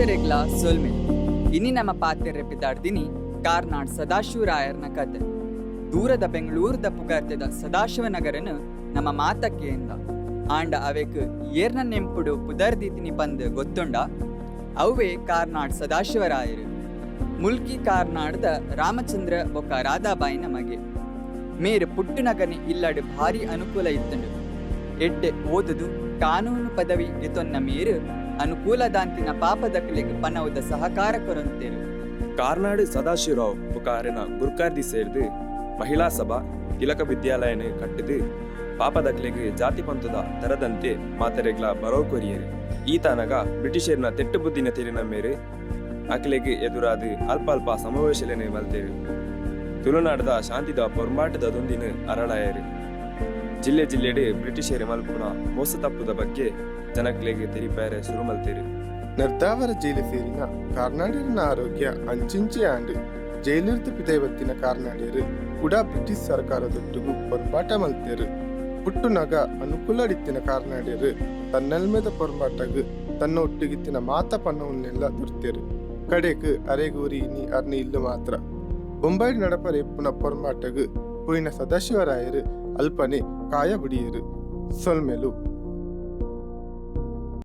ಮಾತೆರೆಗ್ಲಾ ಸೊಲ್ಮೆ. ಇನಿ ನಮ ಪಾತೆರ್ರೆ ಪಿದಾಡ್ದಿನಿ ಕಾರ್ನಾಡ್ ಸದಾಶಿವರಾಯರ್ನ ಕತೆ. ದೂರದ ಬೆಂಗಳೂರುದ ಪುಗಾರ್ತೆದ ಸದಾಶಿವನಗರನ್ ನಮ ಮಾತ ಕೇಂದ. ಆಂಡ ಅವೆಕ್ ಏರ್ನ ನೆಂಪುಡು ಪುದರ್ ದೀತಿನಿ ಪಂದ್ ಗೊತ್ತುಂಡ? ಅವ್ವೇ ಕಾರ್ನಾಡ್ ಸದಾಶಿವರಾಯೆರ್. ಮುಲ್ಕಿ ಕಾರ್ನಾಡ್ದ ರಾಮಚಂದ್ರ ಬೊಕ್ಕ ರಾಧಾಬಾಯಿನ ಮಗೆ. ಮೇರ್ ಪುಟ್ಟುನಗನೆ ಇಲ್ಲಡ್ ಭಾರಿ ಅನುಕೂಲ ಇತ್ತ್ಂಡ್. ಎಡ್ಡೆ ಓದುದು ಕಾನೂನು ಪದವಿ ಗೆತೊನ್ನ ಮೇರ್ ಅನುಕೂಲದಾಂತಿನ ಪಾಪದಕಲೆಗ್ ಪನವುದ ಸಹಕಾರ ಕೊರೊಂತೆರ್. ಕಾರ್ನಾಡ್ ಸದಾಶಿವರಾವ್ ಬೊಕ್ಕ ಅರೆನ ಗುರ್ಕಾರ್ದಿ ಸೇರ್ದ್ ಮಹಿಳಾ ಸಭಾ, ತಿಲಕ ವಿದ್ಯಾಲಯನ್ ಕಟ್ಟ್ ದ್ ಪಾಪದಕ್ಲೆಗ್ ಜಾತಿ ಪಂತೊದ ದರದಂತೆ ಮಾತೆರೆಗ್ಲಾ ಬರವು ಕೊರಿಯೆರ್. ಈತಾನಗ ಬ್ರಿಟಿಷೆರ್ನ ತೆಟ್ಟ್ ಬುದ್ಧಿನ ತೆರಿನ ಮೇರ್ ಅಕ್ಲೆಗ್ ಎದುರಾದ್ ಅಲ್ಪ ಅಲ್ಪ ಸಮಾವೇಶಲೆನ್ ಮಲ್ತೆರ್. ತುಳುನಾಡ್ದ ಶಾಂತಿದ ಪೊರ್ಂಬಾಟದ ದೊಂದಿನ್ ಅರಳಾಯೆರ್. ಜಿಲ್ಲೆ ಜಿಲ್ಲೆಡ್ ಬ್ರಿಟಿಷೆರ್ ಮಲ್ಪುನ ಮೋಸ ತಪ್ಪುದ ಬಗ್ಗೆ ಜನಕ್ಲೆಗ್ ತೆರಿಪಾಯೆರೆ ಸುರು ಮಲ್ತೆರ್. ನೆರ್ದಾವರ ಜೈಲ್ ಸೇರಿನ ಕಾರ್ನಾಡೆರ್ನ ಆರೋಗ್ಯ ಅಂಚಿಂಚಿ ಆಂಡ್. ಜೈಲಿರ್ದ್ ಪಿದಯಿ ಬತ್ತಿನ ಕಾರ್ನಾಡೆರ್ ಕುಡ ಬ್ರಿಟಿಷ್ ಸರಕಾರದೊಟ್ಟುಗು ಪೊರ್ಂಬಾಟ ಮಲ್ತೆರ್. ಪುಟ್ಟುನಗ ಅನುಕೂಲಡಿತ್ತಿನ ಕಾರ್ನಾಡೆರ್ ತನ್ನಲ್ಮೆದ ಪೊರ್ಂಬಾಟಗ್ ತನ್ನ ಒಟ್ಟುಗಿತ್ತಿನ ಮಾತ ಪನವುಲೆನ್ಲ ದೊರ್ತೆರ್. ಕಡೆಕ್ ಅರೆಗ್ ಒರಿಯಿನಿ ಅರ್ನ ಇಲ್ಲ್ ಮಾತ್ರ. ಬೊಂಬಾಯಿಡ್ ನಡಪರೆ ಇಪ್ಪುನ ಪೊರ್ಂಬಾಟಗ್ ಪೋಯಿನ ಸದಾಶಿವರಾಯೆರ್ ಅಲ್ಪನೆ ಕಾಯ ಬುಡಿಯೆರ್. ಸೊಲ್ಮೆಲು.